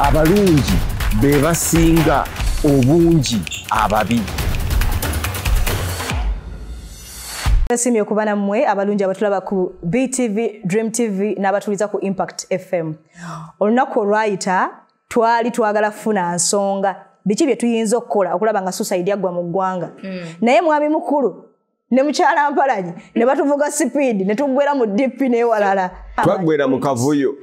Abalungi be basinga obungi ababi. Nsimye okuba nammwe abalungi abatulaba ku BTV, Dream TV n'abatuliza ku Impact FM. Olunaku olwayita twali twagala kufuna nsonga biki bye tuyinza okukola okulaba nga suicide yaggwa mu ggwanga. Naye mwami mukulu ne mukyala Mpalanyi ne batuvuga speed ne tuggwera mu DP n'ewalala. Twaggwera mu kavuyo.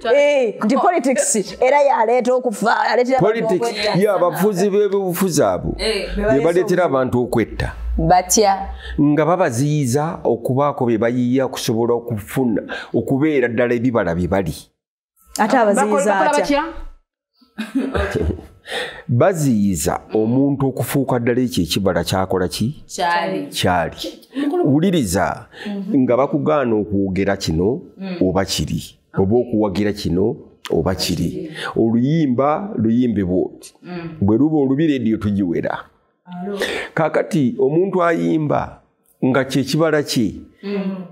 Nti politics era yaleeta okufa, aleetera politics ya abafuzi b'ebyobufuzi abo be baleetera abantu okwetta. Batya nga babaziyiza okubaako bye bayiiya okusobola okufuna okubeera ddala ebibala bye bali. Ate abaziyiza atya? Baziyiza omuntu okufuuka ddala ekyo ekibala kyakola ki? Kyali. Wuliriza nga bakugaana okwogera kino oba kiri, oba okuwagira kino oba kiri. Oluyimba luyimbe bw'oti, bwe luba olubi rediyo tugiwera. Kaakati omuntu ayimba nga kyekibala kye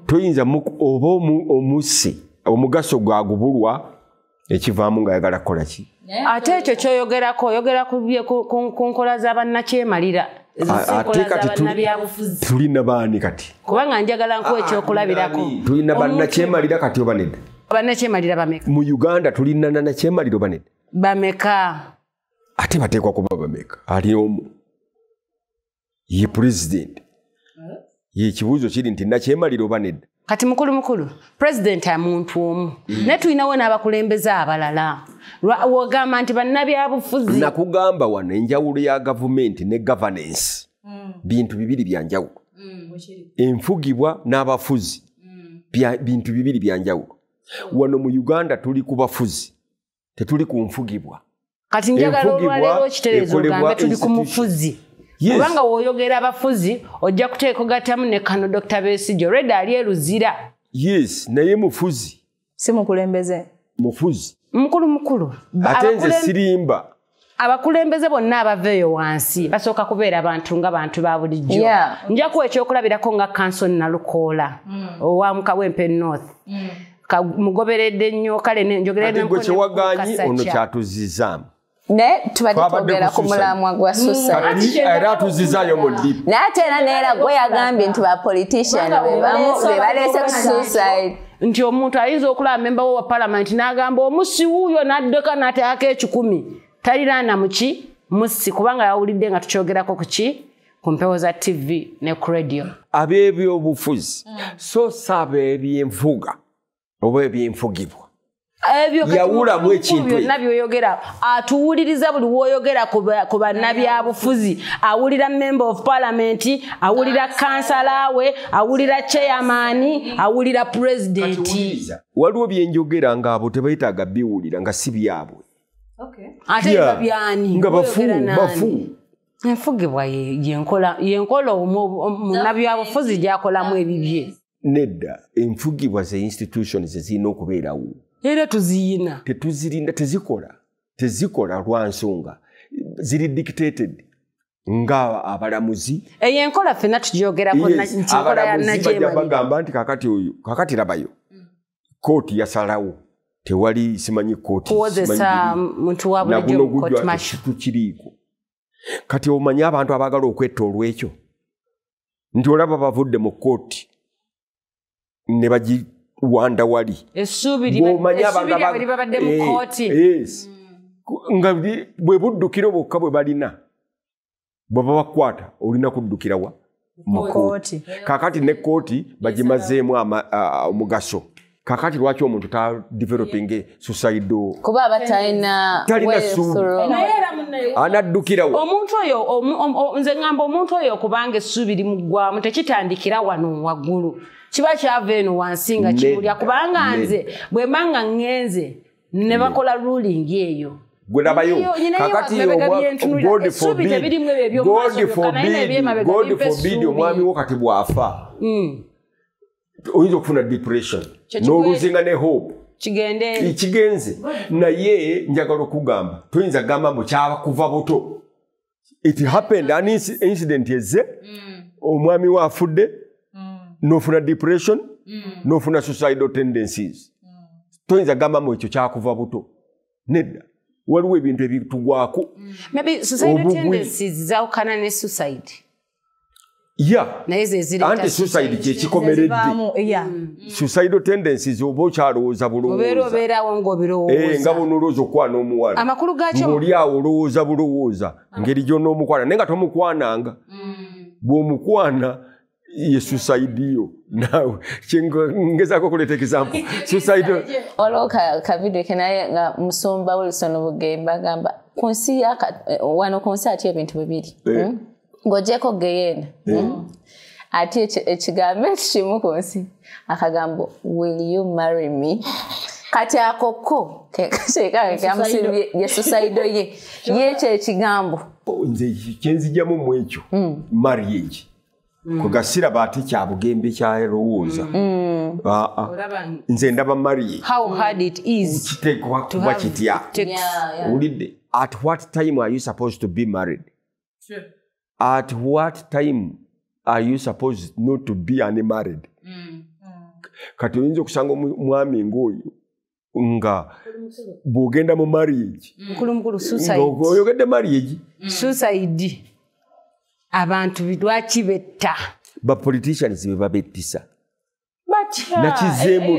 toyinza oba omusse omugaso gwagubulwa ekivaamu ng'ayagala kukola ki? Ate ekyo kyoyogerako oyogera ku nkola za bannakyemalira. Ate kati tulina baani kati? Kubanga njagala nkuwa ekyokulabirako. Tulina bannakyemalira kati oba nedda? Bannakyemalira bameka? Mu Uganda tulina nannakyemalira oba nedda? Bameka. Ate bateekwa kuba bameka? Ali omu. Ye president. Ye ekibuuzo kiri nti nakyemalira oba nedda? Kati mukulu president amuntu omu. Naye tulinawo n'abakulembeze abalala. Wogamba nti bannabyabufuzi. Nakugamba wano enjawulo ya gavumenti ne governance bintu bibiri bya njawulo. Enfugibwa n'abafuzi bintu bibiri bya njawulo. Wano mu Uganda tuli ku bafuzi, tetuli ku nfugibwa. Kati njagala olwaleero okitereeza ogambe tuli ku mufuzi. Kubanga w'oyogera abafuzi ojja kuteeka ogattamu ne kano Dr. Besigye already ali e Luzira. Yes, naye mufuzi. Si mukulembeze. Mufuzi. Mukulu. Ate nze sirimba. Abakulembeze bonna abava eyo wansi basooka kubeera abantu nga bantu ba bulijjo. Nja kuwa ekyokulabirako nga Kanson Nalukoola owa Mukawempe North. Mugoberedde nnyo kale njogere ate gwe kyewaganyi ono kyatuzizaamu. Naye tubadde twogera ku mulamwa gwa suicide. Era atuzizaayo mu DP. Naye ate era neera gwe yagambye nti ba politician be baleese ku suicide. Nti omuntu ayinza okulaba memba wo wa parliament n'agamba omusi wuuyo n'adduka n'ateekako 10 taliraana muki musi kubanga yawulidde nga tukyogerako ku ki ku mpewo za TV ne ku radio. Ab'ebyobufuzi so si ab'ebyenfuga oba ebyenfugibwa. Yawulamu ekintu byonna by'oyogera atuwuliriza buli w'oyogera ku bannabyabufuzi, awulira member of parliament, awulira kansala we, awulira chairman, awulira president. Waliwo byenjogera ng'abo tebayetaaga biwulira nga si byabwe. Ate biba byani? Nga bafu. Enfugibwa yenkola munnabyabufuzi gy'akolamu ebibye. Nedda, enfugibwa ze institutions ezirina okubeerawo. Era tuziyina. Tetuzirinda, tezikola. Tezikola lwa nsonga. Ziri dictated nga abalamuzi. Eyo enkola ffenna tugyogerako nti enkola ya Abalamuzi bagamba nti kakati oyo, kakati labayo. Kooti yasalawo. Tewali simanyi kooti. Kuwozesa muntu wa bulijjo mu court martial. Tukiriiko. Kati omanyi abantu abaagala okwetta olw'ekyo. Nti olaba bavudde mu kooti ne bagi wanda wali. Essuubi libabadde mu kooti. Yes. Nga bwe buddukiro bwokka bwe balina. Bwe babakwata olina kuddukira wa? Mu kooti. Kaakati ne kooti bagimazeemu omugaso. Kaakati lwaki omuntu ta developing suicidal? Kuba aba talina ssuubi. Anaddukirawo. Omuntu oyo nze ngamba omuntu oyo kubanga essuubi limuggwamu tekitandikira wano waggulu. Kiba kyava eno wansi nga kimulya kubanga nze bwe mba nga ŋŋenze ne bakola ruling eyo. Gwe labayo kakati God forbid omwami wo kati bw'afa oyinza okufuna depression n'oluzinga ne hope kigenze. Naye njagala okugamba toyinza gamba mbu kyakuva buto. It happened an incident ezze omwami we afudde n'ofuna depression n'ofuna suicidal tendencies. Toyinza gamba mbu ekyo kyakuva buto. Nedda. Waliwo ebintu ebitugwako. Maybe suicidal tendencies zaawukana ne suicide. Yeah. Naye ze zireeta anti suicide kyekikomeredde. Suicidal tendencies oba okyalowooza bulowooza. Obeera obeerawo ng'obirowooza. Nga bw'onolowooza okwana omuwala. Amakulu gaakyo ng'oli awo olowooza bulowooza ngeri gy'onoomukwana naye nga tomukwananga. Bw'omukwana ye suicide yo. Naawe ngezaako okuleeta example. Suicide waliwo ka video ke naye nga musumba Wilson Bugembe agamba ku nsi wano ku nsi ati ebintu bibiri. Ng'ogyeko geyeena ate ekigambo ekimu ku nsi akagambo will you marry me, kati ako ko ye suicide ye yekyo ekigambo. Nze kyenzijjamu mu ekyo marriage kugasiraba ate kya Bugembe kyalowooza. Nze ndaba marriage how hard it is kiteekwa kuba kitya. Owulidde? At what time are you supposed to be married? At what time are you supposed not to be unmarried? Kati oyinza okusanga omwami ng'oyo nga bw'ogenda mu marriage. Mukulu suicide. Ng'oyogedde marriage. Suicide. Abantu lwaki betta? Ba politicians be babettisa. Nakizeemu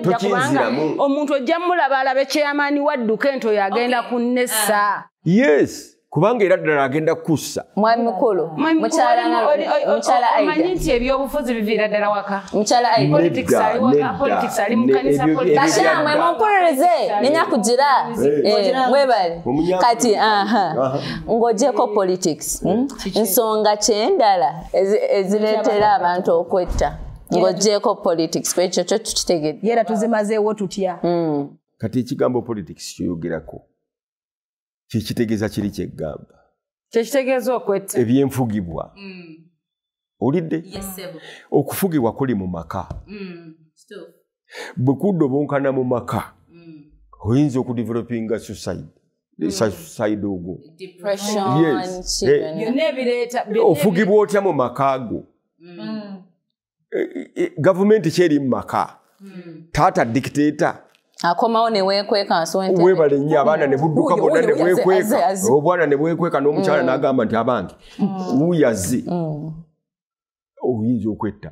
tokinziramu. Omuntu ojja mulaba alabe chairman wadduka ento yagenda kunnessa. Yes. Kubanga era ddala agenda kussa. Mwami mukulu, mukyala Aida. Omanyi nti ebyobufuzi biviira ddala waka. Mukyala Aida. Politics ali waka, politics ali mu kanisa, politics. Bashamwe mumpulirize, nina kugira. Mwebale. Kati ng'ogyeko politics. Nsonga kyendala ezireetera abantu okwetta. Ng'ogyeko politics, ekyo kyo tukitegedde. Yera tuzimazeewo tutya. Kati ekigambo politics kyoyogerako. Kyekitegeeza kiri kyeggamba. Kyekitegeeza okwetta. Ebyenfugibwa. Olidde? Okufugibwa kuli mu maka. Bwe kuddobonkana mu maka, oyinza okudevelopinga suicide. Suicide ogwo. Depression. Yes. Ofugibwa otya mu maka go? Gavumenti kyeri mu maka. Taata dictator. Akomawo ne weekweka nsonte. Weebale nnyo abaana ne budduka bonna ne bwekweka. Obwana ne bwekweka n'omukyala n'agamba nti abange wuuyo azze. Oyinza okwetta.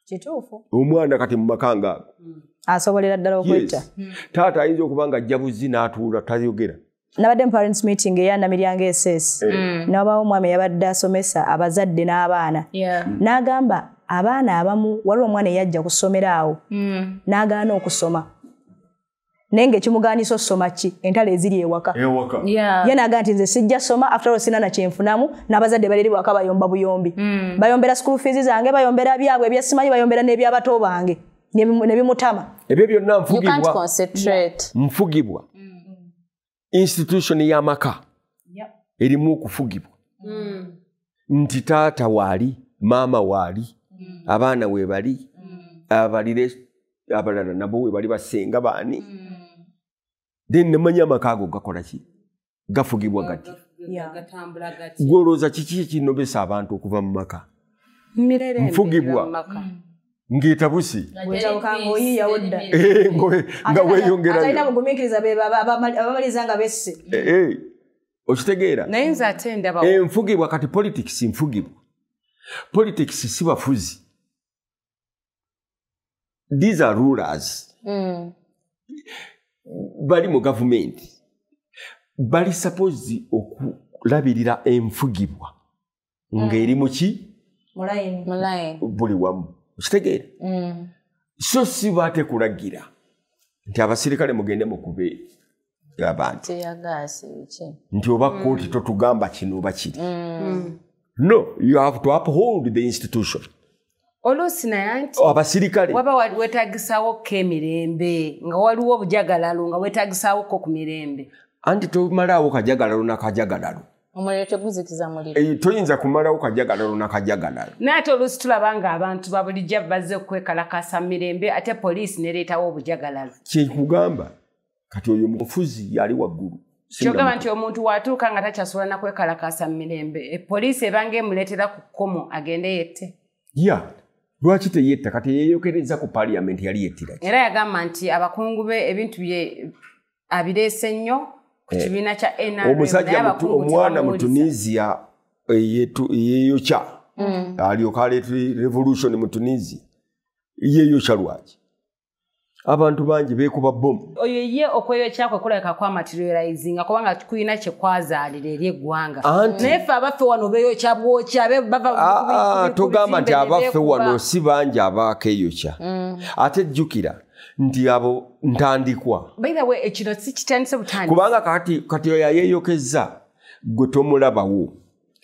Kituufu. Omwana kati mu maka ng'ago. Asobolera ddala okwetta. Taata ayinza okuba nga ajja buzzi n'atuula tayogera. Nabadde mu parents meeting eya Namiryango SS. N'abaawo omwami yabadde asomesa abazadde n'abaana. N'agamba abaana abamu waliwo omwana eyajja ku ssomero awo. N'agaana okusoma. Naye ng'ekimugaanisa osoma ki? Entalo eziri ewaka. Ye n'agamba nti nze sijja soma, after all sina na kyenfunamu, n'abazadde bali eri waka bayomba buyombi. Bayombera school fees zange, bayombera byabwe ebyasimanyi, bayombera n'ebyabato bange. Ne bimutama. Ebyo byonna nfugibwa. You can't concentrate. Nfugibwa. Institution y'amaka erimu okufugibwa. Nti taata waali, maama waali, abaana we bali, abalire abalala nabo we bali basenga baani. Then nemanya amaka ago gakola ki? Gafugibwa gati. Gw'olowooza kiki ekinobesa abantu okuva mu maka? Nfugibwa. Ng'etabusi. Nga weeyongerayo. Atalina bugumiikiriza be abamaliza nga besse. Okitegeera? Naye nze ate ndaba. Enfugibwa kati politics nfugibwa. Politics si bafuzi. These are rulers. Bali mu gavumenti. Bali supposed okulabirira enfugibwa. Ng'eri mu ki? Mulayini. Buli wamu. Okitegeera? So si baate kulagira nti abasirikale mugende mukube abantu. Nti oba kkooti totugamba kino oba kiri. No, you have to uphold the institution. Oluusi naye nti abasirikale waba weetagisaawo emirembe nga waliwo obujagalalo nga weetagisaawoko ku mirembe. Anti tomalaawo kajagalalo na kajagalalo. Omuliro teguzikiza muliro. Toyinza kumalawo kajagalalo na kajagalalo. Naye ate oluusi tulaba nga abantu babulijjo bazze okwekalakasa mirembe ate poliisi nereetawo obujagalalo. Kyekugamba kati oyo mufuzi yali waggulu. Kyogamba nti omuntu watuuka nga takyasobola na kwekalakasa mirembe, poliisi ebanga emuleetera ku kkomo agende yette. Yeah. Lwaki teyetta? Kati yeeyokereza ku parliament yali yettira ki? Era yagamba nti abakungu be ebintu bye abireese nnyo ku kibiina kya NRM. Omusajja omwana mu Tunisia yeyokya alyoka aleeta revolution mu Tunisia, yeyokya lwaki? Abantu bangi beekuba bbomu. Oyo ye okweyokya kwe kulabika kwa materializinga kubanga kulina kye kwazaalira eri eggwanga. Naye ffe abaffe wano beeyokya bwokya, bava togamba nti abaffe wano si bangi abaakeyokya. Ate jjukira nti abo ntandikwa. By the way, ekino si kitandise butandisi. Kubanga kati oyo ayeeyokezza gwe tomulabawo.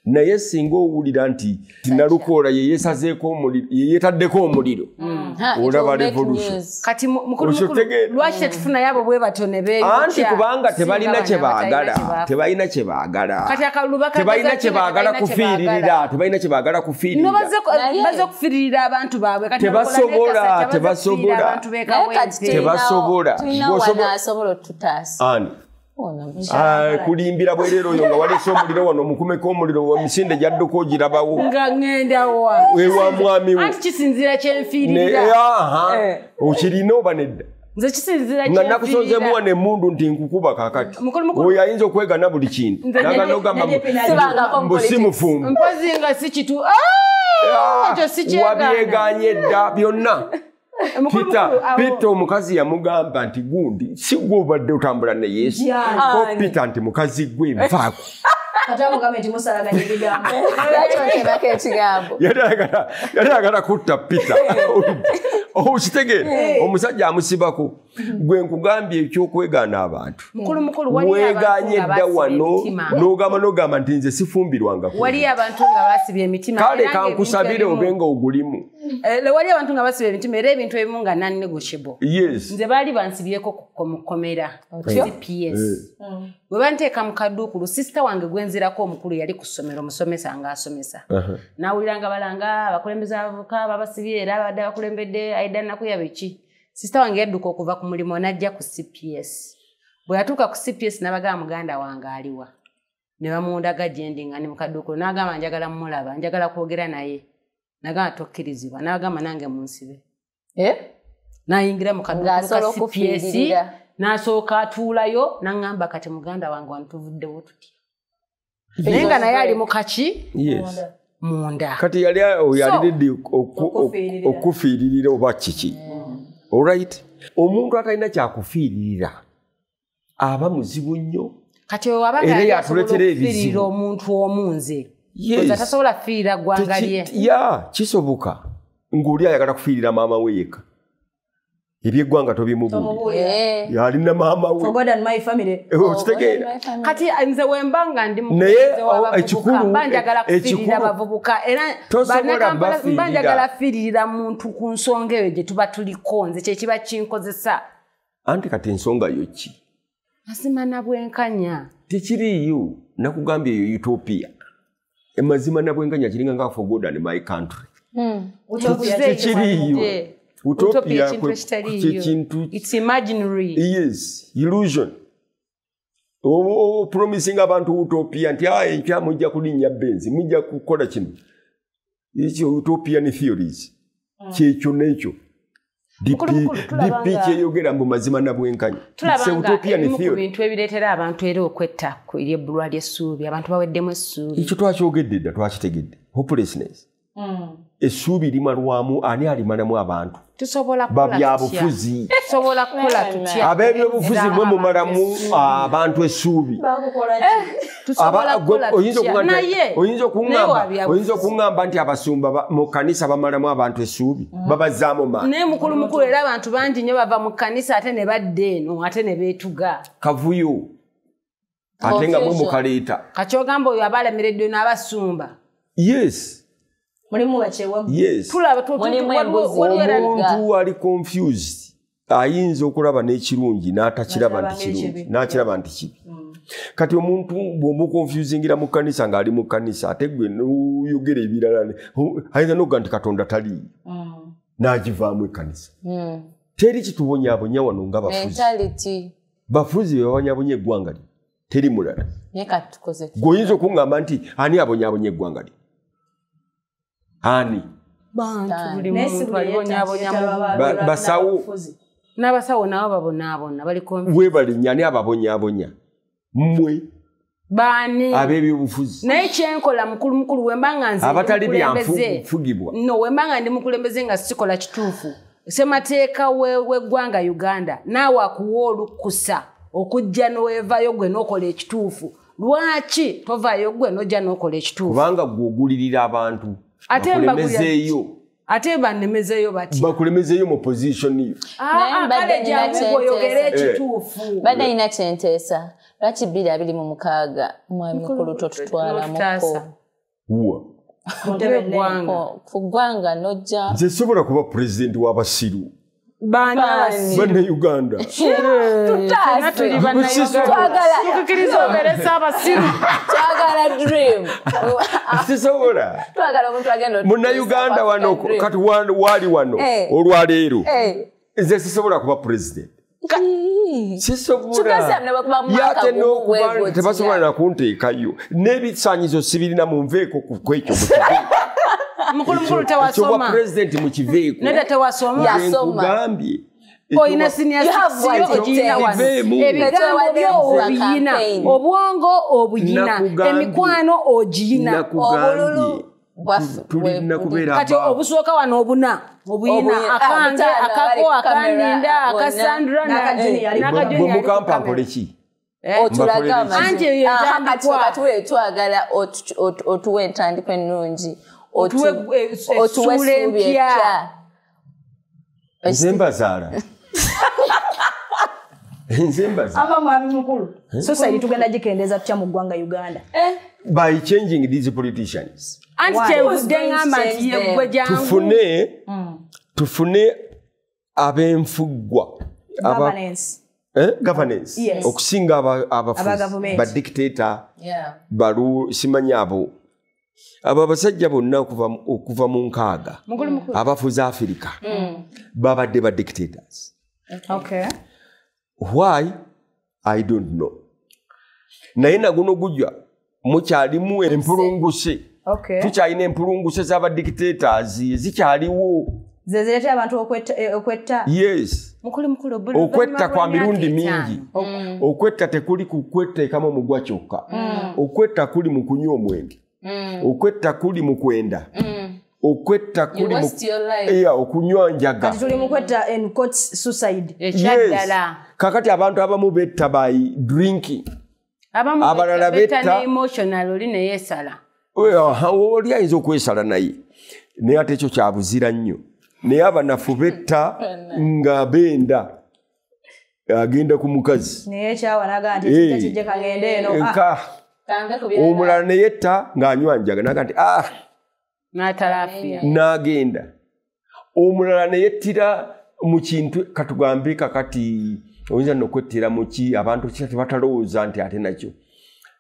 Naye singa owulira nti Nalukoola ye yeesazeeko omuliro, ye yeetaddeko omuliro, olaba revolution. Kati mukulu lwaki tetufunayo abo bwe batyo ne beeyokya? Anti kubanga tebalina kye baagala, tebalina kye baagala. Kati akalulu tebalina kye baagala kufiiririra, tebalina kye baagala kufiiririra. Bazze okufiiririra abantu baabwe. Kati tebasobola, tebasobola. Tebasobola. Tulina wano asobola otutaasa. Ani? Kulimbira bwerero oyo nga waleese omuliro wano omukumeko omuliro wa misinde gyadduka ogirabawo. Nga ŋŋenda wa? Ewa mwami wo. Anti kisinziira kye nfiiririra. Okirina oba nedda? Nze kisinziira kye nfiiririra. Nga nakusonzeemu wano emmundu nti nkukuba kaakati. Oyo ayinza okwegana buli kintu. N'agamba mbu si mufumbo. Mpozi nga si kitu. Ekyo si kyegaana. Wabyeganye dda byonna. Peter omukazi yamugamba nti gundi si gwe obadde otambula ne Yesu. Ko Peter nti mukazi gwe nvaako. Ate amugambe nti musalaganya ebigambo. Lwaki otemako ekigambo? Yali ayagala kutta Peter. Okitegeera omusajja amusibako. Gwe nkugambye ekyokwegaana abantu. Mukulu waliyo weeganye dda wano n'ogamba nti nze sifumbirwangako. Waliyo abantu nga basibye emitima. Kale kankusabire obe nga ogulimu. Waliyo abantu nga basibye emitima era ebintu ebimu nga non-negotiable. Yes. Nze baali bansibyeko mu kkomera CPS. Bwe banteeka mu kaduukulu, sisita wange gwe nzirako omukulu yali ku ssomero omusomesa ng'asomesa. N'awulira nga balanga abakulembeze abavubuka babasibye era abadde abakulembedde Aida Nakuya biki. Sisita wange yadduka okuva ku mulimu n'ajja ku CPS. Bwe yatuuka ku CPS n'abagamba muganda wange aliwa. Ne bamundaga gye ndi nga ndi mu kaduukulu n'agamba njagala mmulaba, njagala kwogera naye. N'agamba tokkirizibwa, n'agamba nange munsibe. N'ayingira mu kaduukulu ka CPS, n'asooka atuulayo n'aŋŋamba kati muganda wange wano tuvuddewo tutya. Naye nga naye ali mu kaki? Yes. Munda. Kati yali already okufiiririra oba kiki? Alright. Omuntu atalina kyakufiiririra aba muzibu nnyo. Kati oyo aba era yatuleetera ebizibu omuntu omu nze. Yes. Tasobola kufiirira ggwanga lye. Ya, kisoboka ng'oli ayagala kufiirira maama we yekka. Ebyeggwanga tobimubuulira. Alina maama we. For God and my family. Okitegeera. Kati nze we mba nga ndi mukulembeze w'abavubuka, mba njagala kufiirira abavubuka era bannakampala mba njagala kufiiririra muntu ku nsonga eyo gye tuba tuliko nze kye kiba kinkozesa. Anti kati ensonga yo ki? Mazima na bwenkanya. Tekiriiyo, nakugambye eyo utopia. Amazima na bwenkanya kiringa nga for God and my country. Tekiriiyo. Utopia kintu it's imaginary. Yes, illusion. Promising abantu utopia nti enkya mujja kulinnya benzi, mujja kukola kino. Ekyo utopian theories. Kyekyo n'ekyo. DP kyeyogera mbu mazima na bwenkanya. It's a utopian theory. Ebintu ebireetera abantu era okwetta eri ebbulwa ly'essuubi, abantu baweddemu essuubi. Ekyo twakyogedde dda, twakitegedde. Hopelessness. Essuubi limalwamu ani alimalamu abantu? Tusobola kukola babyabufuzi. Tusobola kukola tutya? Ab'ebyobufuzi mwe mumalamu abantu essuubi. Tusobola kukola tutya? Naye oyinza okuŋŋamba nti abasumba mu kkanisa bamalamu abantu essuubi, babazzaamu maanyi. Naye mukulu mukulu era abantu bangi nnyo bava mu kkanisa ate ne badda eno ate ne beetuga. Kavuyo ate nga mwe mukaleeta. Kati ogamba oyo aba alemereddwe n'abasumba. Yes. Yes. Omuntu ali confused ayinza okulaba n'ekirungi n'atakiraba nti kirungi, n'akiraba nti kibi. Kati omuntu bw'omukonfusingira mu kkanisa ng'ali mu kkanisa ate gwe n'oyogera ebirala ayinza n'okugamba nti Katonda taliiyo n'agivaamu ekkanisa. Teri kitubonyaabonya wano nga bafuzi. Bafuzi be babonyaabonya eggwanga lye, teri mulala. Gwe oyinza okuŋŋamba nti ani abonyaabonya eggwanga lye? Ani? Basawo. N'abasawo nabo babonyaabona bali weebale nnyo, ani ababonyaabonya? Mmwe baani ab'ebyobufuzi. Naye kyenkola mukulu mukulu wembanga nze abatali byanfugibwa. No, wembanga ndi mukulembeze nga sikola kituufu. Ssemateeka w'eggwanga Uganda naawe akuwa olukusa okujja n'oweevaayo gwe n'okola ekituufu. Lwaki tovaayo gwe n'ojja n'okola ekituufu? Kubanga gwe ogulirira abantu. Bakulemezeeyo. Ate bannemezeeyo batya? Bakulemezeeyo mu position yo. Kale jangu oyogere ekituufu. Mbadde nina kyenteesa. Lwaki 2026 mwami mukulu totutwalamuko? Wa? Ku ggwanga n'ojja. Nze sobola kuba pulezidenti w'abasiru. Bannayuganda. Twagala obeeresa abasiru. Twagala dream. Sisobola. Twagala omuntu agenda. Munnayuganda wano kati wali wano olwaleero. Nze sisobola kuba pulezidenti. Sisobola. Yate n'okuba tebasobola nakunteekayo. N'ebisaanyizo sibirina munveeko ku ekyo. Mukulu mukulu tewasoma. Ekyo pulezidenti mukiveeko. Nedda tewasoma. Yasoma. Oyina senior six ogiyina wano. Ebigambo byo obiyina. Obwongo obuyina. Emikwano ogiyina. Obululu tulina kubeera kati obusooka wano obuna obuyina akange akako akaninda akasandra n'akajunior. Bwe mukampa nkole ki? Otulaga amazima. Kati twagala otuwe entandikwa ennungi. Otuwe essuula empya. Nze mbazaala. Nze mbazaala. Aba mwami mukulu. Society tugenda gikendeeza tutya mu ggwanga Uganda? By changing these politicians. Anti kyenvudde ngamba nti ye ggwe jangu. Tufune ab'enfuggwa. Governance. Governance. Yes. Okusinga abafuzi. Ba dictator. Balu simanyi abo. Abo abasajja bonna okuva mu nkaaga abafuzi Africa babadde ba dictators. Okay. Why? I don't know. Naye naguno gujja mukyalimu empulunguse. Okay. Tukyalina empulunguse z'aba dictators ezikyaliwo. Ze zireetera abantu okwetta. Yes. Okwetta kwa mirundi mingi. Okwetta tekuli kukweteekamu omugwa kyokka. Okwetta kuli mu kunywa omwenge. Okwetta kuli mu kwenda. Okwetta kuli mu okunywa njaga. Kati tuli mu kwetta in quotes suicide. Ekyaddala. Kakati abantu abamu betta by drinking. Abamu abalala betta betta ne emotional oli ne yeesala. Oli ayinza okwesala naye. Naye ate ekyo kyabuzira nnyo. Naye abanafu betta nga benda. Agenda ku mukazi. Naye kyawanaga nti kijja kijje kagende eno. Omulala ne yetta ng'anywa njaga naga nti n'atalafia n'agenda. Omulala ne yettira mu kintu katugambe kakati oyinza n'okwettira mu ki abantu kira tebatalowooza nti ate nakyo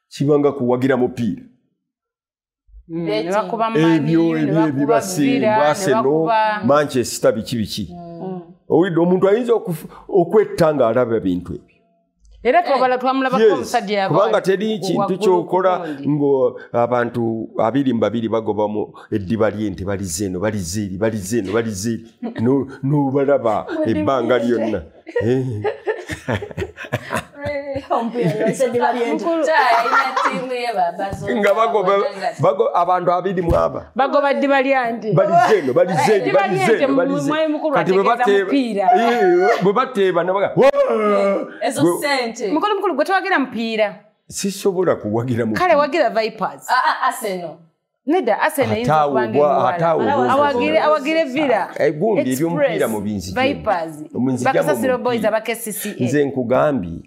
kibanga kuwagira mupiira. Ebyo ebyo ebibasinga Arsenal, Manchester biki biki. Owulidde omuntu ayinza okwetta ng'alaba ebintu ebyo. Era twabala twamulabako omusajja yava. Kubanga teri kintu ky'okola ng'abantu 22 bagobamu eddiba ly'ente balize eno balize eri balize eno balize eri n'obalaba ebbanga lyonna. Nga bagoba abantu 20 aba. Bagoba ddiba lyante. Balize eno balize eri balize eno balize eri. Kati bwe bateeba ne baga. Ezo sente. Mukulu mukulu gwe towagira mupiira. Sisobola kuwagira mupiira. Kale wagira Vipers. Arsenal. Nedda Arsenal eyinza okuba nga awagire Villa. Gundi eby'omupiira mu binzijja. Vipers. Bakasasiro Boys aba KCCA. Nze nkugambye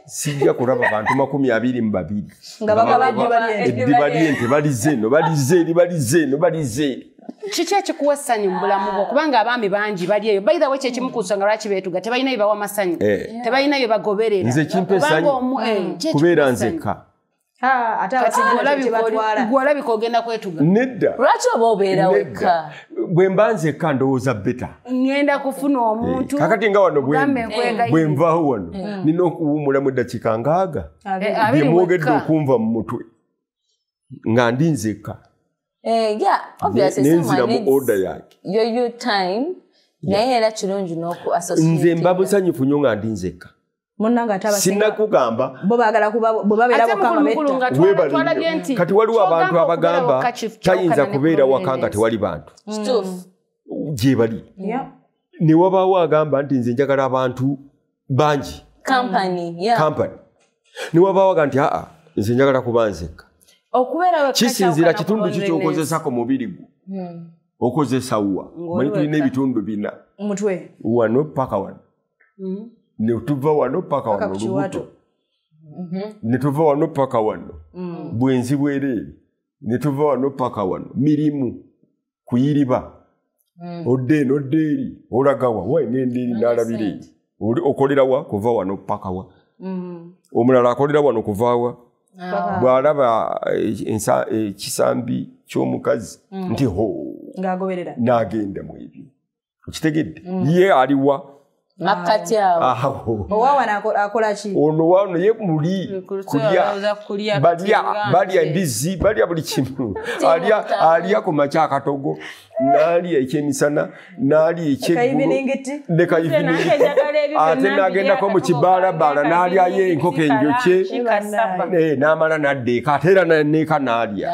sijja kulaba bantu 22. Nga bagaba eddiba ly'ente balize eno balize eri balize eno balize eri. Kiki ekikuwa essanyu mu bulamu bwo? Kubanga abaami bangi bali eyo. By the way, kyekimu ku nsonga lwaki beetuga tebalina bye bawa masanyu. Tebalina bye bagoberera. Nze kimpa essanyu kubeera nzekka. Ate abasinga olabika ogenda kwetuga. Nedda. Lwaki oba obeera wekka? Bwe mba nzekka ndowooza beta. Ngenda kufuna omuntu. Kakati nga wano bwe nvaawo wano nina okuwummulamu eddakiika ngaaga. Bye mwogedde okunva mu mutwe nga ndi nzekka. Yeah, obviously someone needs order yake. Your time. Naye era kirungi n'oku associate. Nze mba musanyufu nnyo nga ndi nzekka. Sinakugamba kati waliwo abantu abagamba tayinza kubeera waka nga tewali bantu gye bali. Ne wabaawo agamba nti nze njagala abantu bangi. Company. Ne wabaawo aga nti aa nze njagala kuba nzekka. Kisinziira kitundu ki ky'okozesa ku mubiri gwo. Okozesa wa manyi tulina ebitundu bina. Mutwe. Wano paka wano. Ne tuva wano paka wano olubuto. Ne tuva wano paka wano. Bwenzi bwereere. Ne tuva wano paka wano. Mirimu kuyiriba. Odde n'odde eri olagawa wa ngenda eri n'alabira eri. Okolera wa kuva wano paka wa. Omulala akolera wano kuva wa. Bw'alaba ekisambi ky'omukazi nti ho ng'agoberera n'agenda mu ebyo. Okitegedde? Ye aliwa makkati awo. Owa wano akola ki? Ono wano ye muli kulya balya embizzi balya buli kimu. Alya ku makya akatogo n'alya ekyemisana n'alya ekyeggulo ne kayiviningiti ate n'agendako mu kibaalabaala n'alyayo enkoko enjokye n'amala n'adda eka ate era n'eka n'alya.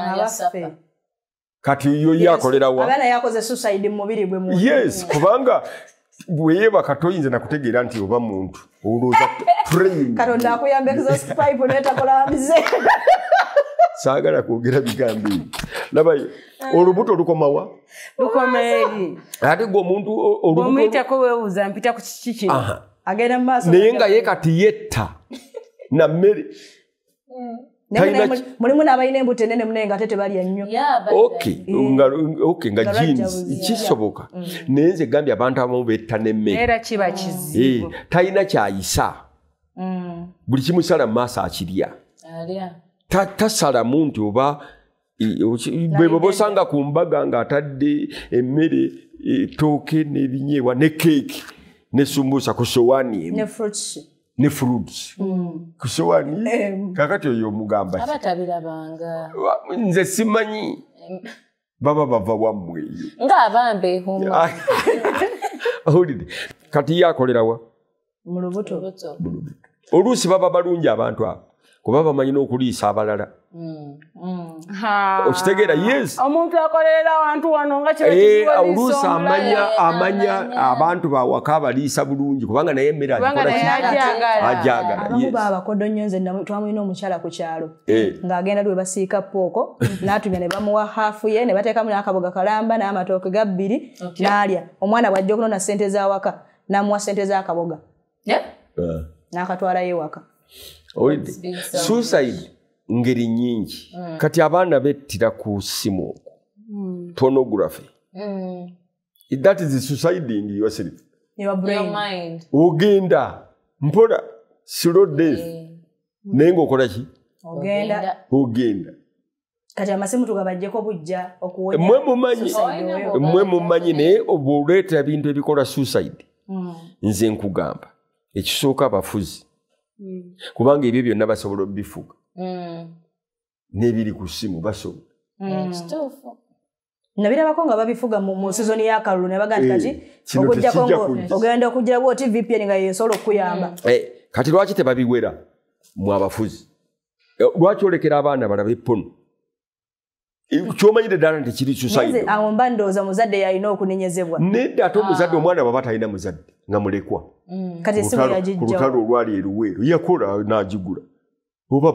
Kati yo ye akolera wa? Abaana yakoze suicide mu mubiri gwe mu. Yes, kubanga bwe yeebaka toyinza na kutegeera nti oba muntu olowooza train. Katonda akuyamba exhaust pipe n'etakola mize. Saagala kwogera bigambo ebyo. Laba olubuto lukomawa? Lukoma eri. Ate gwe omuntu olubuto bw'omuyitako weebuuza mpita ku kiki kino. Agenda mu maaso. Naye nga ye kati yetta na mmere. Mulimu n'abalina embuto ennene munene nga ate tebalya nnyo. Okay, nga jeans kisoboka. Naye nze gambye abantu abamu betta n'emmere. Era kiba kizibu. Talina kyayisa. Buli kimusala mu maaso akirya. Tasalamu nti oba bwe bw'osanga ku mbaga ng'atadde emmere ettooke n'ebinyeebwa ne keeki ne sumbuusa ku sowaani emu. Ne fruits. Ku sowaani kakati oyo omugamba ki? Aba tabirabanga. Nze simanyi baba bava wammwe eyo. Ng'abamba ehuma. Owulidde. Kati ye akolera wa? Mu lubuto. Oluusi baba balungi abantu abo kuba bamanyi n'okuliisa abalala. Okitegeera? Yes. Omuntu akolerera awantu wano nga kiba kizibu oluusi amanya abantu bawaka abaliisa bulungi kubanga naye emmere agyagala. Abamu baabakodo nnyo nze twamulina omukyala ku kyalo ng'agenda lwe basiika pooko n'atumya ne bamuwa haafu ye ne bateekamu n'akaboga kalamba n'amatooke ga bbiri n'alya. Omwana bw'ajja okunona ssente z'awaka n'amuwa ssente z'akaboga n'akatwalayo ewaka. Suicide ngeri nnyingi. Kati abaana bettira ku ssimu okwo. Pornography. That is suiciding yourself. Your brain. Ogenda mpola slow death. Naye ng'okola ki? Ogenda. Kati amasimu tugabajjeko bujja okuwonya. Mmwe mumanyi naye bw'oleeta ebintu ebikola suicide. Nze nkugamba ekisooka abafuzi. Kubanga ebyo byonna basobola obifuga. N'ebiri ku ssimu basobola. Kituufu. Nabirabako nga babifuga mu sizoni y'akalulu ne bagamba nti kati okuggyako ogenda okugira bw'oti VPN nga yeesobola okukuyamba. Kati lwaki tebabiwera mu abafuzi? Lwaki olekera abaana balabe pono? Ky'omanyire ddala nti kiri suicide. Awo mba ndowooza muzadde yalina okunenyezebwa. Nedda ate omuzadde omwana bw'aba talina muzadde nga mulekwa. Kati essimu yagijjawo. Ku lutalo olwali eruweero yakola n'agigula. Oba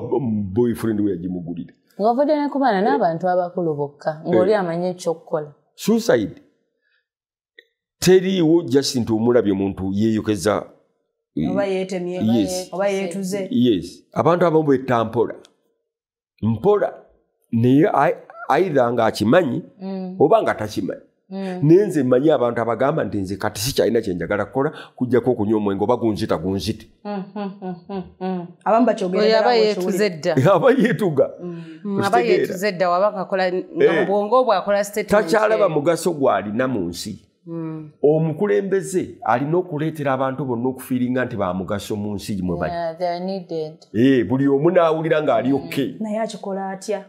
boyfriend we yagimugulira. Ng'ovudde ne ku baana n'abantu abakulu bokka ng'oli amanyi ekyokukola. Suicide teriiwo just nti omulabye omuntu yeeyokeza. Oba yeetemye. Oba yeetuze. Yes. Abantu abamu betta mpola. Mpola naye either ng'akimanyi oba nga takimanyi. Naye nze mmanyi abantu abagamba nti nze kati sikyalina kye njagala kukola kujjako okunywa omwenge oba gunzita gunzite. Abamu bakyogera aba yeetuze dda. Aba yeetuga. Aba yeetuze dda waba kakola nga obwongo bwe akola statement. Takyalaba mugaso gw'alina mu nsi. Omukulembeze alina okuleetera abantu bonna okufiiringa nti ba mugaso mu nsi mwe bali. Buli omu n'awulira ng'ali okay. Naye akikola atya?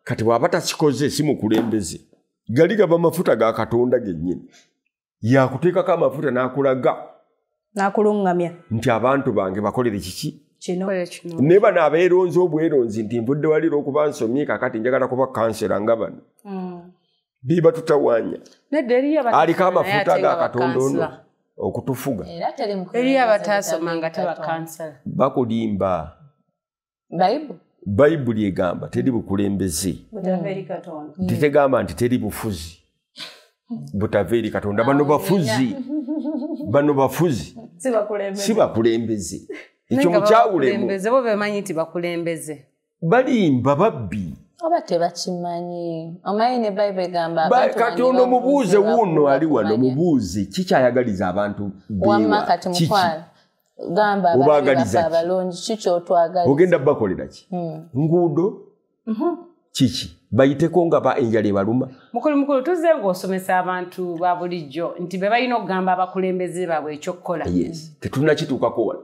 Kati bw'aba takikoze si mukulembeze. Gali gaba mafuta ga Katonda gennyini. Yakuteekako amafuta n'akulaga Nakulungamya. Nti abantu bange bakolere kiki? Kino. Ne bano abeeronzi obweronzi nti nvudde walira okuba nsomye kakati njagala kuba kansera nga bano. Biba tutawaanya. Aliko amafuta ga Katonda ono okutufuga. Eriyo abataasoma nga taba kansala. Bakulimba. Bayibuli egamba teri bukulembeze. Tetegamba nti teri bufuzi. Butava eri Katonda. Bano bafuzi. Bano bafuzi. Si bakulembeze. Ekyo mukyawulemu. Bo bemanyi nti bakulembeze. Balimba babbi. Oba tebakimanyi. Omanyi ne Bayibuli egamba kati ono mubuuze wuuno ali wano mubuuze kikyayagaliza abantu beewa. Wamma kati mukwano. Gamba abalungi kiki otwagaliza. Ogenda bakolera ki? Nguudo? Kiki? Bayiteko nga ba enjala ebaluma. Mukulu tuzze ng'osomesa abantu ba bulijjo nti be balina okugamba abakulembeze baabwe ekyokukola. Yes. Tetunnakituukako wano.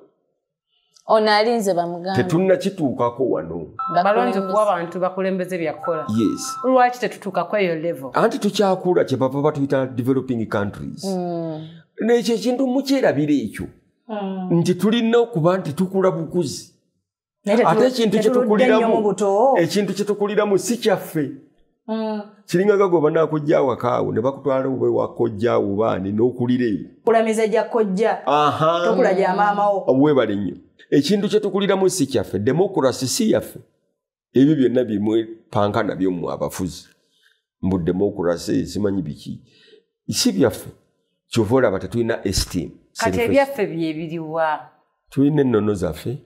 Ono alinze bamugambe. Tetunnakituukako wano. Balonze kuwa abantu bakulembeze byakukola. Yes. Lwaki tetutuukako eyo level? Anti tukyakula kye bava batuyita developing countries. N'ekyo ekintu mukyerabira ekyo. Nti tulina okuba nti tukula bukuzi. Ate ekintu kye tukuliramu si kyaffe. Kiringa nga gwe banaakujja awakaawo ne bakutwala oba ewa kojjaawo baani n'okulira eyo. Kulamiza gya kojja. Tokula gya maama wo. Weebale nnyo. Ekintu kye tukuliramu si kyaffe, demokurasi si yaffe. Ebyo byonna bimwepanka nabyo mmwe abafuzi. Mbu demokurasi simanyi biki. Si byaffe. Kyova olaba tetulina esteem. Kati ebyaffe bye biriwa? Tulina ennono zaffe.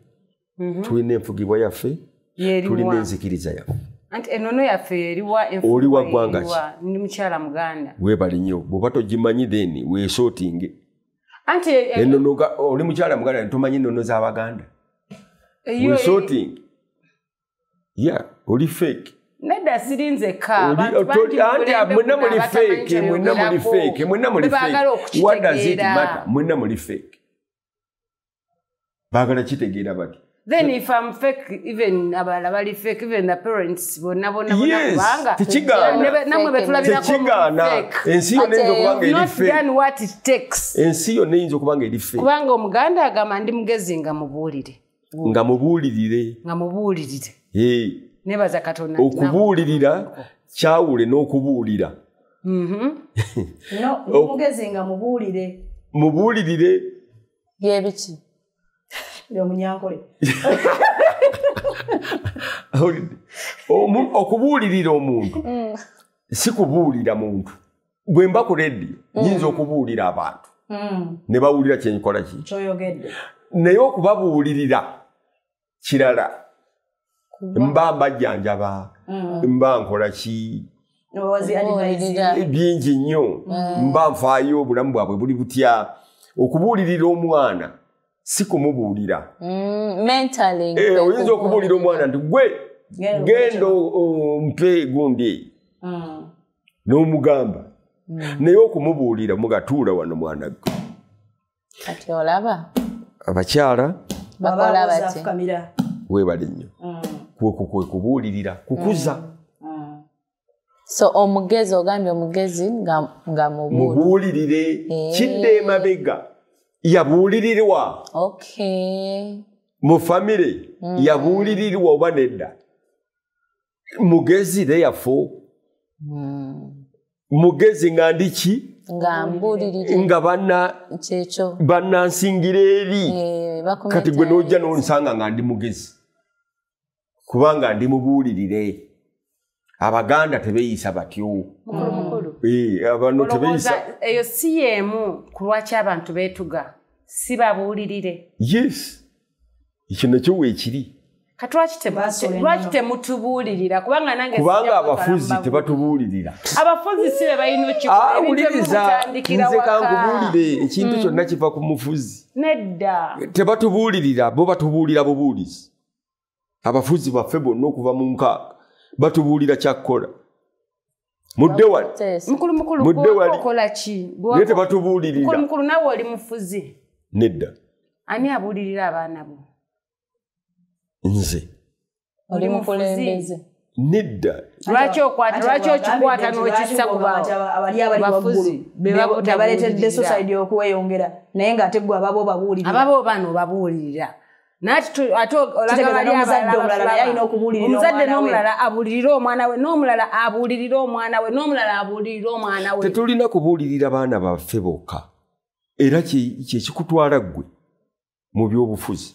Tulina enfugibwa yaffe. Tulina enzikiriza yaffe. Anti ennono yaffe eriwa, Oli wa ggwanga ki? Ndi mukyala Muganda. Weebale nnyo. Bw'oba togimanyi then weesootinge. Anti ennono oli mukyala Muganda tomanyi ennono z'Abaganda. Weesootinge. Yeah, oli fake. Nedda siri nzekka. Abantu bangi mwenna muli fake, mwenna muli fake, mwenna muli fake. What does it matter? Mwenna muli fake. Baagala kitegeera bati. Then if I'm fake, even abalala bali fake, even the parents bonna bonna Yes, kubanga tekigaana. Namwe betulabirako Tekigaana. Ensi yonna eyinza okuba nga eri Not fake. done what it takes. Ensi yonna eyinza okuba nga eri fake. Kubanga Omuganda agamba ndi mugezi nga mubuulire. Nga mubuulirire. Nga mubuulirire. Nebaza Katonda. Okubuulirira kyawule n'okubuulira. No, ndi mugezi nga mubuulire. Mubuulirire. Bye biki? Omunyankole. Okubuulirira omuntu si kubuulira muntu. Bwe mba ku rediyo nyinza okubuulira abantu ne bawulira kye nkola ki kyoyogedde. Naye okubabuulirira kirala. Mba mbajjanjaba, mba nkola ki bingi nnyo, mba nfaayo obulamu bwabwe buli butya. Okubuulirira omwana si kumubuulira. Oyinza okubuulira omwana nti gwe genda ompe gundi eyo n'omugamba. Naye okumubuulira mugatuula wano mwana gwe. Kati olaba abakyala bakola bati weebale nnyo. Kwe kubuulirira kukuza. So omugezi ogambye omugezi nga mubuulirire. Kidde emabega. Yabuulirirwa. Okay. Mu famire yabuulirirwa oba nedda. Mugezi therefore. Mugezi nga ndi ki? Nga mbuulirire. Nga banna kyekyo. Bannansingira eri. Kati gwe n'ojja n'onsanga nga ndi mugezi. Kubanga ndi mubuulirire. Abaganda tebeeyisa batyo. Mukulu. Abano tebeeyisa. Eyo si y'emu ku lwaki abantu beetuga. Si babuulirire. Yes. Ekyo nakyo weekiri. Kati lwaki temutubuulirira? Kubanga nange kubanga abafuzi tebatubuulirira. Abafuzi si be balina okukikola. Wuliriza, nze kankubuulire ekintu kyonna kiva ku mufuzi. Nedda. Tebatubuulirira, bo batubuulira bubuulizi. Abafuzi baffe bonna okuva mu nkaaga batubuulira kyakkola. Mudde wali. Mukulu Mudde wali. okola ki? Naye tebatubuulirira. Mukulu naawe oli mufuzi. Nedda. Ani abuulirira abaana bo? Nze. Oli mukulembeze. Nedda. Lwaki okwata, lwaki okikwata n'okissa ku bafuzi bebaleetedde society okweyongera, naye ng'ate ggwe ababo babuulirira. Ababo bano babuulirira. Omuzadde n'omulala abuulirira omwana we, n'omulala abuulirira omwana we, n'omulala abuulirira omwana we. Tetulina kubuulirira baana baffe bokka. Era kyekikutwala ggwe mu byobufuzi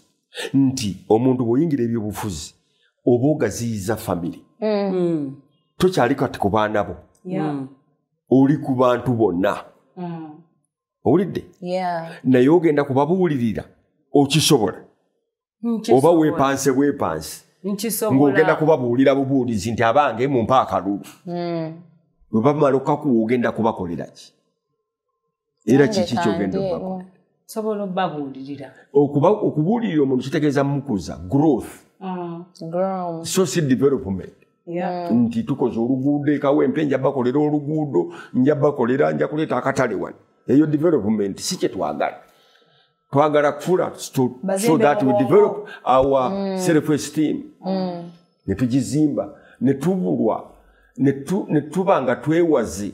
nti omuntu bw'oyingira ebyobufuzi oba ogaziyiza famire. Tokyali kati ku baana bo, oli ku bantu bonna. Owulidde? Naye ogenda kubabuulirira okisobola. Oba weepanse bwepanse ng'ogenda kubabuulira bubuulizi nti abange mumpa akalulu. Bwe bamala okakuwa ogenda kubakolera ki? Era kiki ky'ogenda okubakolera? Nsobola obbabuulirira. Okubuulirira omuntu kitegeeza mukuza, growth. So si development. Nti tukoze oluguudo e Kawempe, nja bakolera oluguudo, nja bakolera, nja kuleeta akatale wano. Eyo development si kye twagala. Twagala kufula so that we develop our self-esteem. Ne tugizimba, ne tubulwa, ne tuba nga twewaze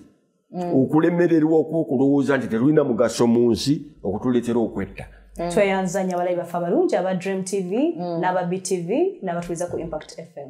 okulemererwa okw'okulowooza nti tetulina mugaso mu nsi okutuleetera okwetta. Tweyanzanya abalabi baffe abalungi aba Dream TV n'aba BTV n'abatuliza ku Impact FM.